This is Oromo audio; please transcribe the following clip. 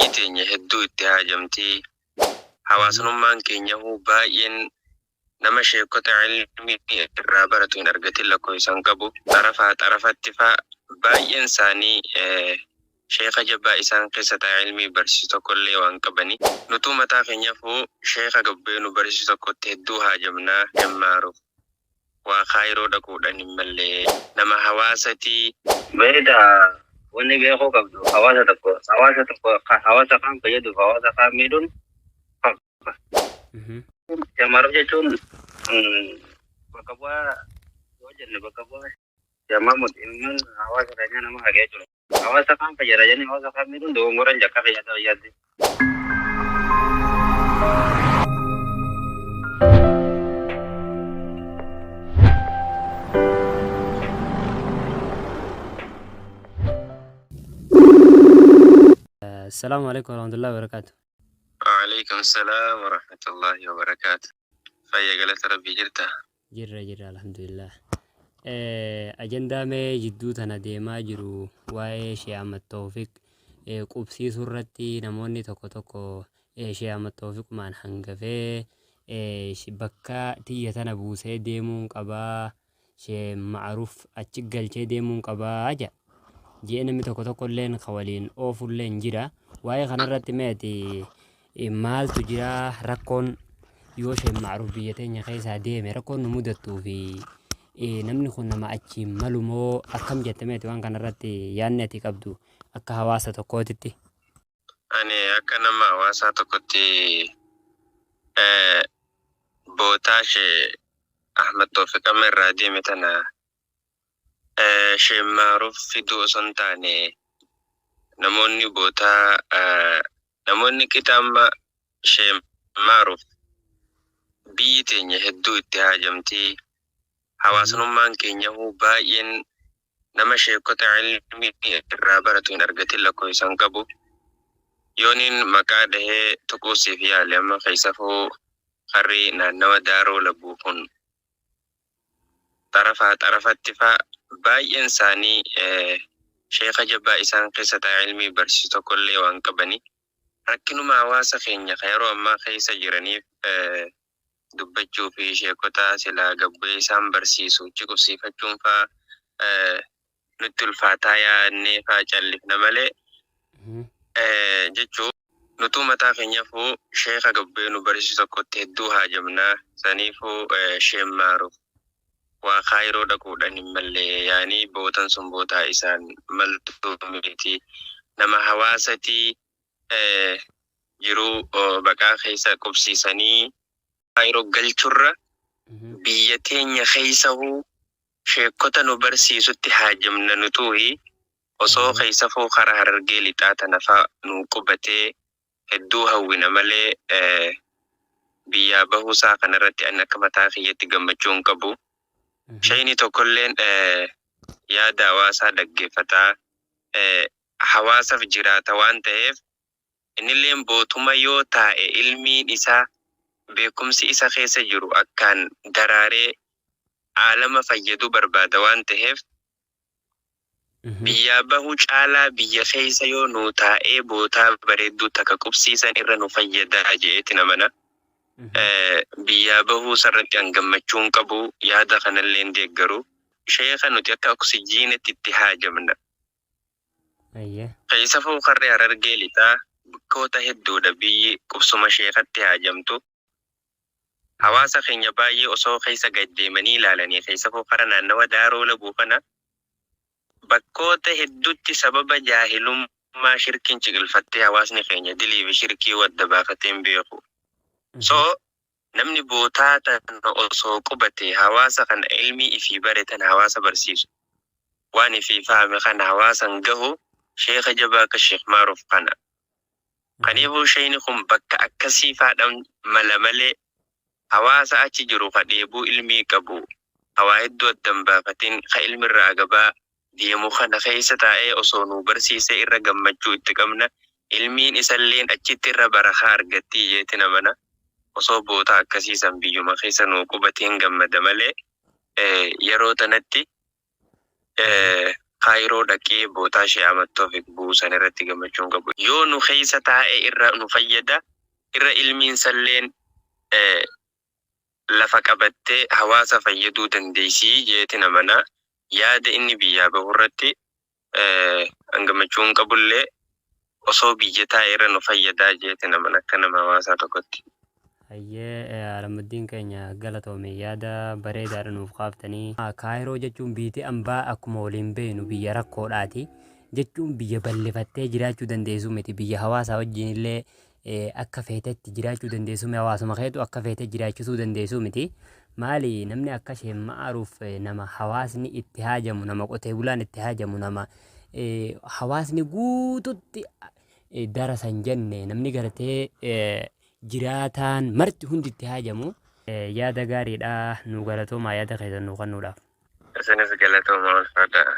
Biyyi teenya hedduu itti haajamti. Hawaasnummaan keenyahuu baay'een nama sheekkota ilmii irraa baratu hin argatin lakkoofsa hin qabu. Xarafaa xarafatti faa baay'een isaanii sheekha jabaa isaan keessa taa'ee ilmii barsiisu tokkollee waan qabani. Nutuu mataa keenyafuu sheekha gabbee nu barsiisu tokkotti hedduu haajamna. Jammaaruf waa Kaayiroo dhaquudhan hin malle. Nama hawaasatii. Beektaa wanni beekuu qabdu hawaasa tokko hawaasa tokko hawaasa kaan fayyaduuf hawaasa kaan miidhuun qaba. Jamaaruf jechuun bakka bu'aa yoo jenne bakka bu'aa jamaa miti ilmaan hawaasa keenyaa nama haqee jechuudha. Hawaasa kaan fayyada jennee hawaasa kaan miidhuun dogongoran jakka fayyada fayyaatti. Assalaamu alaikum warahmatullahi wabarakatuh. Wa'aleykum salaam warahmatullahi wabarakaatu. Fayya galata rabbii jirta? Jirra jirra alhamdulillah. Ajandaa mee jidduu tana deemaa jiru waa'ee Shee Ahmad Toofiq qubsiisuu irratti namoonni tokko tokko Shee Ahmad Toofiqumaan hangafee bakka tiyya tana buusee deemuun qabaa Shee Ma'aruf achi galchee deemuun qabaa jedha. Je'ee namni tokko tokko illeen ka waliin oofu illeen jira. Waa'ee kanarratti mee ati maaltu jira rakkoon yoo Sheek Ma'aruf biyya teenya keessaa deeme rakkoon nu mudattuu fi namni kun nama achiin malu moo akkam jette mee ati waan kanarratti yaadni ati qabdu akka hawaasa tokkootitti? Ani akka nama hawaasaa tokkotti bootaa Sheek Ahmad Toofiq amma irraa deeme tana Sheek Ma'aruf fiduu osoo hin taane namoonni bootaa namoonni qixa amma Sheek Ma'aruf biyyi teenya hedduu itti haajamti. Hawaasnummaan keenyahuu baay'een nama sheekkota ilmii irraa baratu hin argatin lakkoofsa hin qabu. Yooniin maqaa dhahee tuquu siif yaale amma keessafuu karri naannawa Daaroo Labuu kun xarafaa xarafatti faa baay'een isaanii sheekha jabaa isaan keessa taa'ee ilmii barsiisu tokkollee waan qabani. Rakkinuma hawaasa keenya ka yeroo ammaa keessa jiraniif dubbachuu fi sheekota silaa gad bu'ee isaan barsiisu achi qubsiifachuun faa nutti ulfaataa yaadnee faa callifna malee jechuu nutuu mataa keenyafuu sheeka gad bu'ee nu barsiisu tokkotti hedduu haajamna. Saniifuu Sheek Maaruf waa Kaayiroo dhaquudhan hin malle yaani bootan sun bootaa isaan maltuu miti. Nama hawaasatii jiruu baqaa keessa qubsiisanii Kaayiroo galchurra biyya teenya keessahuu sheekkota nu barsiisutti haajamna nutuuhi osoo keessafuu kara Harargee lixaa tana fa nuu qubatee hedduu hawwina malee biyyaa bahuu isaa kanarratti ani akka mataa kiyyatti gammachuu hin qabu. Sheeyni tokkolleen yaada hawaasaa dhaggeeffataa hawaasaf jiraata waan ta'eef innilleen bootuma yoo taa'e ilmiin isaa beekumsi isa keessa jiru akkaan daraaree aalama fayyaduu barbaada waan ta'eef biyyaa bahuu caalaa biyya keessa yoo nuu taa'ee bootaa bareedduu takka qubsiisan irra nu fayyadaa je'eetin amana. Biyyaa bahuu isarratti an gammachuu hin qabu, yaada kanallee hin deeggaru. Sheekha nuti akka oksijiinatti itti haajamna. Keeysafuu karri Harargee Lixaa bakkoota hedduudha biyyi qubsuma sheekhatti haajamtu. Hawaasa keenya baay'ee osoo keessa gad deemanii ilaalanii keeysafuu kara naannawa Daaroo Labuu kana bakkoota heddutti sababa jaahilummaa shirkiin ciqilfattee hawaasni keenya dilii fi shirkii adda baafatee hin beeku. So Namni bootaa tana osoo qubatee hawaasa kana ilmii ifii bare tana hawaasa barsiisu, waan ifii fahame kana hawaasan gahu sheekha jabaa akka sheekh Maaruf kana. Kaniifuu sheeyni kun bakka akkasii faadhan mala malee hawaasa achi jiru ka dheebuu ilmii qabu, ka waa hedduu adda hin baafatin, ka ilmirraa agabaa deemu kana keessa taa'ee osoo nuu barsiisee irra gammachuu itti qabna, ilmiin isalleen achitti irra barakhaa argattii jeetin amana. Osoo bootaa akkasii san biyyuma keessa nuu qubateen gammada malee yeroo tanatti Kaayiroo dhaqee bootaa Sheeh Ahmad Toofiq bu'u san irratti gammachuu hin qabu. Yoo nu keessa taa'e irra nu fayyada, irra ilmiin salleen lafa qabattee hawaasa fayyaduu dandeessi jeetin amana. Yaada inni biyyaa bahu irratti an gammachuu hin qabullee osoo biyya taa'e irra nu fayyadaa jeetin amana akka nama hawaasaa tokkotti. Hayyee Alamuddiin keenya galatoomi yaada bareedaadha nuuf kaaftanii. Kaayiroo jechuun biiti ambaa akkuma waliin beeknu biyya rakkoodhaati. Jechuun biyya bal'ifattee jiraachuu dandeessu miti. Biyya hawaasaa wajjin illee akka feetetti jiraachuu dandeessu miti. Hawaasuma keetu akka feete jiraachisuu dandeessu miti. Maali namni akka isheen ma'aruuf nama hawaasni itti haajamu, nama qotee bulaan itti haajamu, nama hawaasni guututti darasan jenne namni gartee jiraataan marti hundi itti haajamu. Yaada gaariidha nuu galatoomaa yaada keessan nuu kennuudhaaf. Isinis galatoomaa ulfaadhaa.